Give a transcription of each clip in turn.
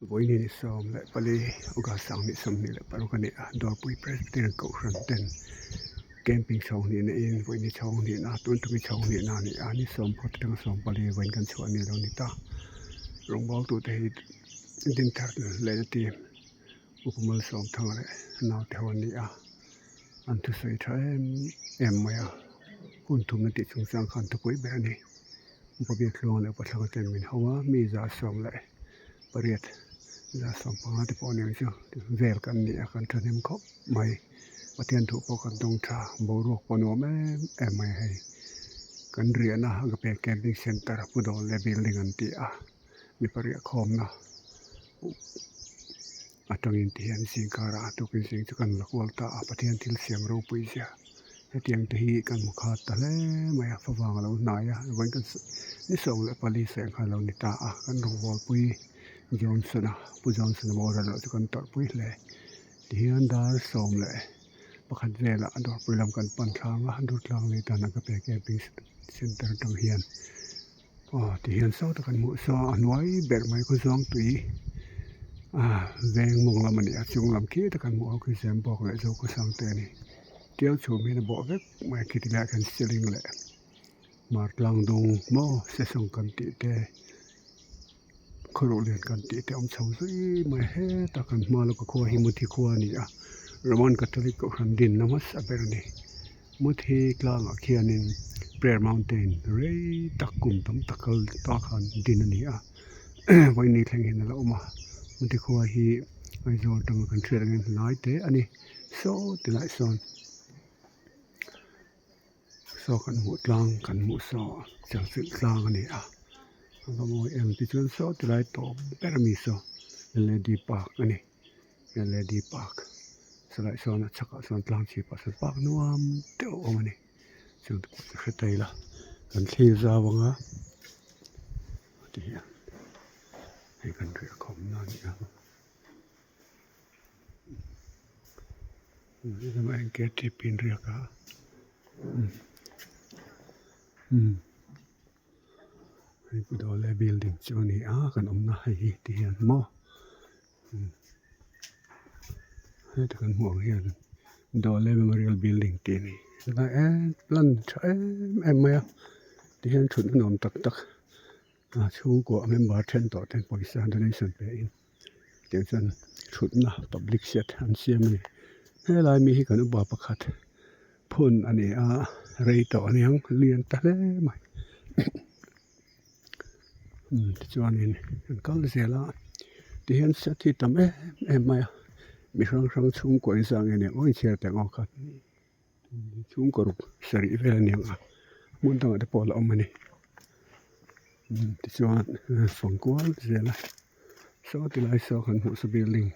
Vawiin ni 14 August 2026 a ni a, Dawrpui Presbyterian Kohhran ten camping chhawng hnihna in vawiin ni chhawng hnihna tun tumi chhawng hnihna a ni a, ni sawmpawt atanga sawmpali vawiin kan chhuah a ni lo ni ta. Rawngbawltute hi Dinthar leh na team Upa Malsawmthanga leh naute ho an ni a, an thusawi tha em em mai a, hun thumna tih chungchang kha an thupui ber a ni. Upa Biaktluanga leh Upa Thlanga ten min ho a, mi 18 150 te pawh a ni ang chu vel kan ni a kan thahnem khawp mai Pathian thu pawh kan dawng tha boruak pawh nuam em em mai a hei kan riahna Agape Camping Centre Pu Dawlne building an ti a mi pariah khawmna atangin ti hian zingkarah tukin zing chu kan la kual ta a Pathian thil siam ropui zia hetiang te hi kan hmu khat ta hle mai a favang a lo hnai a vawiin kan ni 14 seng kha a lo ni ta a kan rawngbawlpui Johnson-a Pu Johnson-a boral loh chu kan tawrhpui hle tihian dar 11 velah dawrpui lam kan pan thlang a Durtlang lei tan a ka pe camping center atang hian. Aw ti hian saw tak an hmuh saw a hnuai ber mai khaw zawng tui ah veng mawng lam a ni a chung lam khi tak an hmuh ho khi zem bawk leh zo khaw sang te a ni tiau chhum hian a bawh vek mai a khiti laiah khian ceiling leh mar tlang dung maw sesawng kan tih te khawruh lian kan tih te a awm chho zui mai hetah kan hma lawka khua hi muthi khua a ni a Roman Catholic kohhran dinna hmasa ber a ni. Muthi tlangah khianin Prayer Mountain rei tak kum tam tak kal ta khan din a ni a vawiin thleng hian a la awm a Muthi khua hi Aizawl atanga kan hriat angin hnai te a ni saw tilai sawn saw kan hmuh tlang kan hmuh saw chelchilh tlang a ni a a va mawi em tichuan saw tilai tawp ber ami saw Lady Park a ni. Led park chulaiah sawn a chhakah sawn tlang chhipah sawn park nuam deuh a awm a ni chung te pawh chu hre thei ila kan thlir zau ang a ti hian hei kan riah khawm na a ni a ktp in riak a umm. Hei Pu Dawle building chu a ni a kan awmna hei hi ti hian maw heta kan hmuh ang hian Dawle memorial building tih a ni helai em plan tha em em mai a tihian thutna nuam tak tak a chhungkua member then tawh ten pawisa donation pe in tiang chuan thutna public set an siam a ni helai mi hi kan upa pakhat. Phun a ni a, rei tawh a niang lian ta hle mai umm tichuanin an kal zel a tihian set hi tam em em mai a mi hrang hrang chhungkaw inzah nge nia aw inchhiar teh ang aw kha chhungkaw ruk sarih vel a niang a hmun dangah te pawh a la awm a ni umm tichuan fang kual zel a saw tilai saw kan hmuh saw building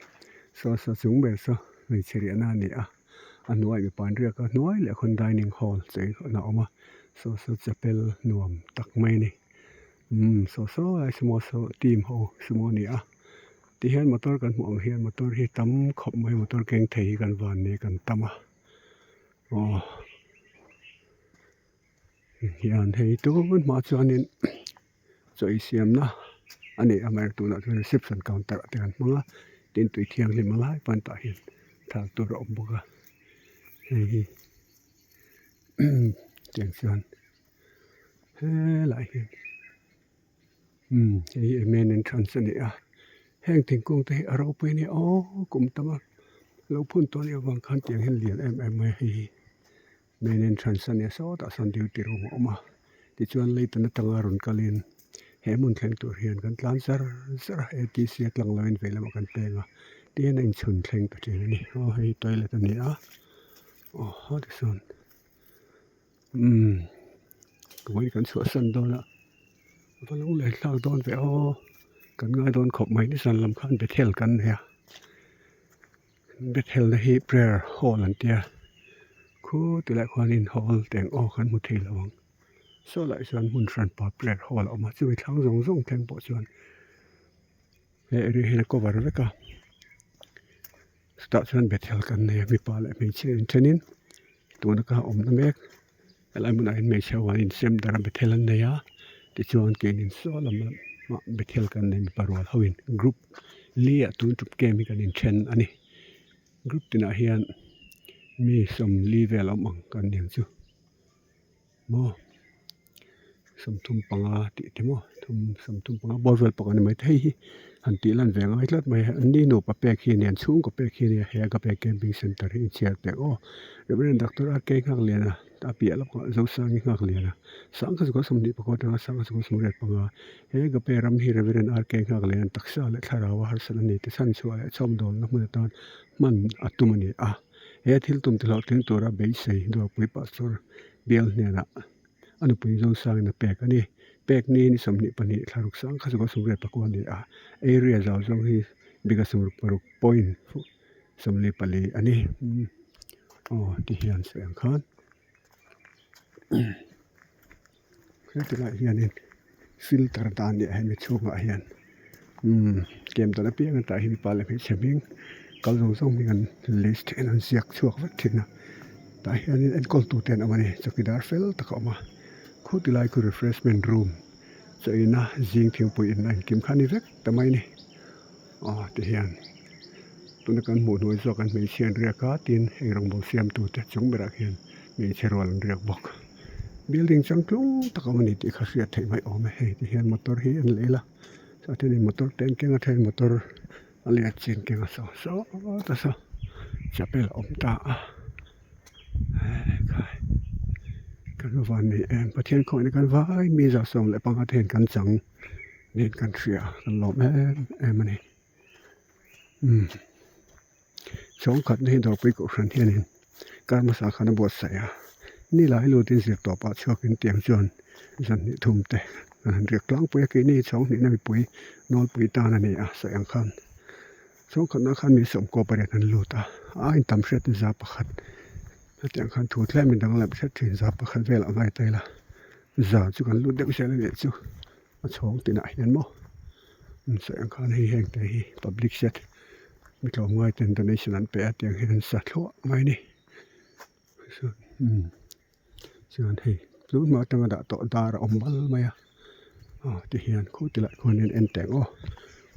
saw saw chung ber saw hmeichhe riahna a ni a. A hnuai mipa an riak a hnuai leh khawn dining hall chei a awm a saw saw chapel nuam tak mai a ni umm saw saw lai sumo saw team ho sumo a ni a tihian motor kan hmuh ang hian motor hi tam khawp mai motor keng thei hi kan van nei kan tam a aw hian hei tun hma chuanin chaw ei siamna a ni a amaherawhchu tunah chuan reception counter ah te kan hmang a tin tui thianghlim a lai pawh an tah hian thal tur a awm bawk a hei hi tiang chuan helaiah hian umm hei hi main entrance a ni a heng thingkung te hi a ropui a nia aw kum tam a lo phun tawh a nih avang khan tiang hian lian em em mai a hei hi. Main entrance a nia sawtah sawn duty room a awm a tichuan leitan atanga rawn kalin he hmun thleng tur hian kan tlan zar zar a atc a tlang lovin vei lamah kan peng a tihian a inchhun thleng ta thin a ni aw hei toilet a ni a aw haw tisawn umm vawiin kan chhuahsan dawn a va lung leh thlak dawn ve aw kan ngai dawn khawp mai nizan lam khan bethel kan nei a. Bethel na hi prayer hall an tia khu tilai khuanin hall te ang aw kan hmu thei lo ang saw lai chuan hmun hran pa prayer hall a awm a chumi thlang zawng zawng thleng pawh chuan he area hian a cover vek a chutah chuan bethel kan nei a mipa leh hmeichhia inthenin tuna ka awmna mek helai hmunah hian hmeichhe ho an insem darh a bethel an nei a tichuan keinin saw lam lamah bethel kan nei mipa rual hoin group. Li ah tun ṭup camp hi kan inthen a ni. Group tinah hian mi 40 vel a awm ang kan ni ang chu maw 35 tih te maw thum 35 bawr vel pakhat a ni mai thei hi han tih lan ve ngai tlat mai an ni nupa pek hi a ni an chhungkaw pek hi a nia he agape camping centre hi inchhiar pek aw Reverend Doctor R K Nghakliana a piah lawkah Zosangi Nghakliana sangkhat zakua 24 atanga sangkhat zakua 85 He Agape ram hi Rev. RK Nghaklian taksa leh thlarau a harsat a ni ti chhan chhuah leh chhawmdawlna hmun atan hman a tum a ni a. He thil tum tihlawhtling tura beisei Dawrpui Pastor bial hnenah a nupui Zosangin a pek a ni. Pek ni ni 22 thlaruk sang kha chukah 84 a ni a, area zau zawng hi bika 66 point 44 a ni. Aw ti hian sawi ang khan. Hetilai hianin filter dan leh hemi chhungah hian umm kem dan apiang a tah hi mipa leh hmeichhe hming kal zawng zawng hming an list in an ziak chhuak vek thin a tah hianin enkawl tu te an awm a ni chawkidar fel tak a awm a khuti lai khu refreshment room chaw ina zing thingpui in a inkim kha a ni vek ta mai a ni aw tihian tuna kan hmuh hnuai zawk an hmeichhia an riak a tin heng rawngbawl siam tute chung berah khian hmeichhe rual an riak bawk. Building changtlung tak a awm a ni tih kha hriat theih mai awm e hei ti hian motor hi an lei la chuan then motor te an keng a then motor a lian chin keng a saw sawt a saw chapel a awm ta a ekhai kan va van nei em Pathian khawngaihna kan vai mi 15 te hian kan chang niin kan hria kan lawm em em a ni umm. Chawngkhatna hi Dawrpui Kohhran hianin kar hmasa khan a buatsaih a, ni lai lutin zir tawpah chhuakin tiang chuan zan hnih thum te kan han riak tlangpui a, keini hi chawng hnihna mipui nawlpui tan a ni a sawi ang khan chawngkhatna khan mi 18 an lut a, a intam hriat in 100 hetiang khan thu tlem in danglam hret thin 100 velah a ngai ta ila za chu kan lut deuh zel a nih chu a chhawng tinah hian maw sawi ang khan hei heng te hi public set. Mi tlawmngai ten donation an pe a tiang hian an sa thluah mai a ni chuan hei tun hma atanga dah tawh dar a awm bal mai a aw ti hian khu ti lai khuan in en teh ang aw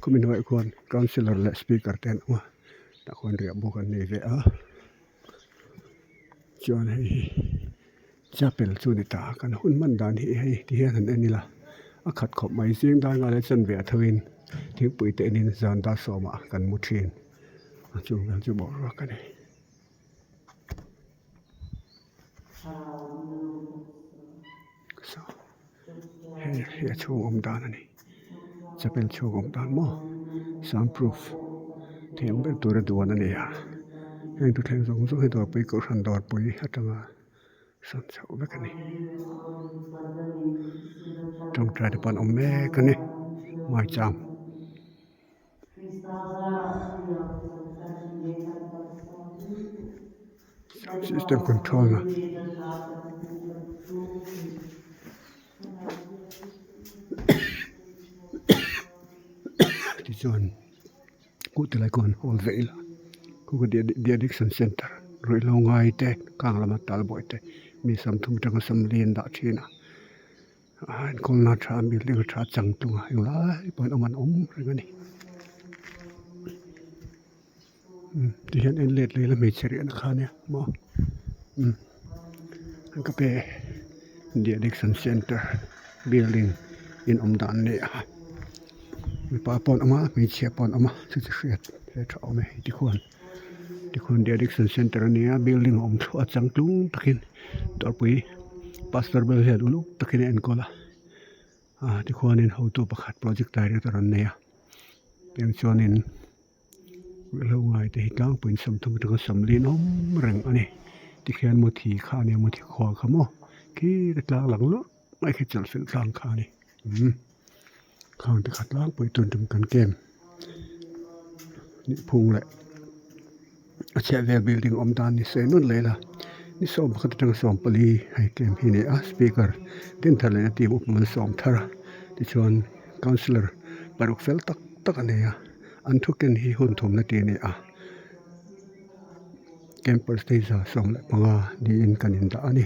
khumi hnuaiah khuan councillor leh speaker te an awm a tah khuan riah bawk an nei ve a chuan hei hi chapel chu a ni ta kan hun hman dan hi hei ti hian han en ila a khat khawp mai zing dar ngai leh chanve a tho in thingpui te enin zan dar sawmah kan mu thin a chung vel chu boruak a ni. Hei hi a chhung awm dan a ni chapel chhung awm dan maw sound proof thei ang ber tura duan a ni a heng thuthleng zawng zawng hi dawrpui kohhran dawrpui atanga sawn chhoh vek a ni tawngtai te pawh an awm mek a ni maicham. System control na tichuan kut tilai khuan hawl ve ila khu ka de addiction center ruihhlo ngai te kang lama tal buai te mi 30 atanga 40 an dah thin a. A enkawlna tha a building a tha changtlung a englai pawhin awm an awm reng a ni umm tihian en let leh ila hmeichhe riahna kha ania maw umm an ka pe de addiction centre building in awm dan a ni a mipa pawh an awm a hmeichhia pawh an awm a chu chu hriat ve tha awm e tikhuan tikhuan de addiction centre a nia building a awm thluah a changtlung takin dawrpui pastor vel hian uluk takin a enkawl a ah tikhuanin hotu pakhat project director an nei a tiang chuanin ruihhlo ngai te hi tlangpuiin 30 atanga 40 an awm reng a ni tikhian muthi kha a nia muthi khua kha maw khi te tlang lang luah mai khi chawlhfel tlang kha a ni umm khang te kha tlangpui tun tum kan kem nihphung leh a chhiah vel building awm dan ni se nawn leh ila ni 11 atanga 14 hei kem hi a ni a speaker tin thar leh na team upa an sawm thar a tichuan councillor paruk fel tak tak a nei a an thu ken hi hun thumna tih a ni a campus te hi 15 niin kan indah a ni.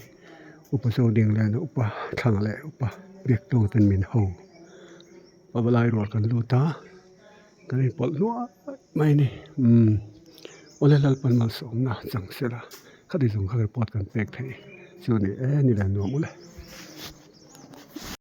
Upa zawk ding leh na upa thlang leh upa biak tawng ten min ho pavalai rual kan lut a. Kan inpawlh hnuai mai a ni. Umm awle Lalpan malsawmna chang sela khati zawng kha report kan pek theih chu a ni e ni le nuam ule.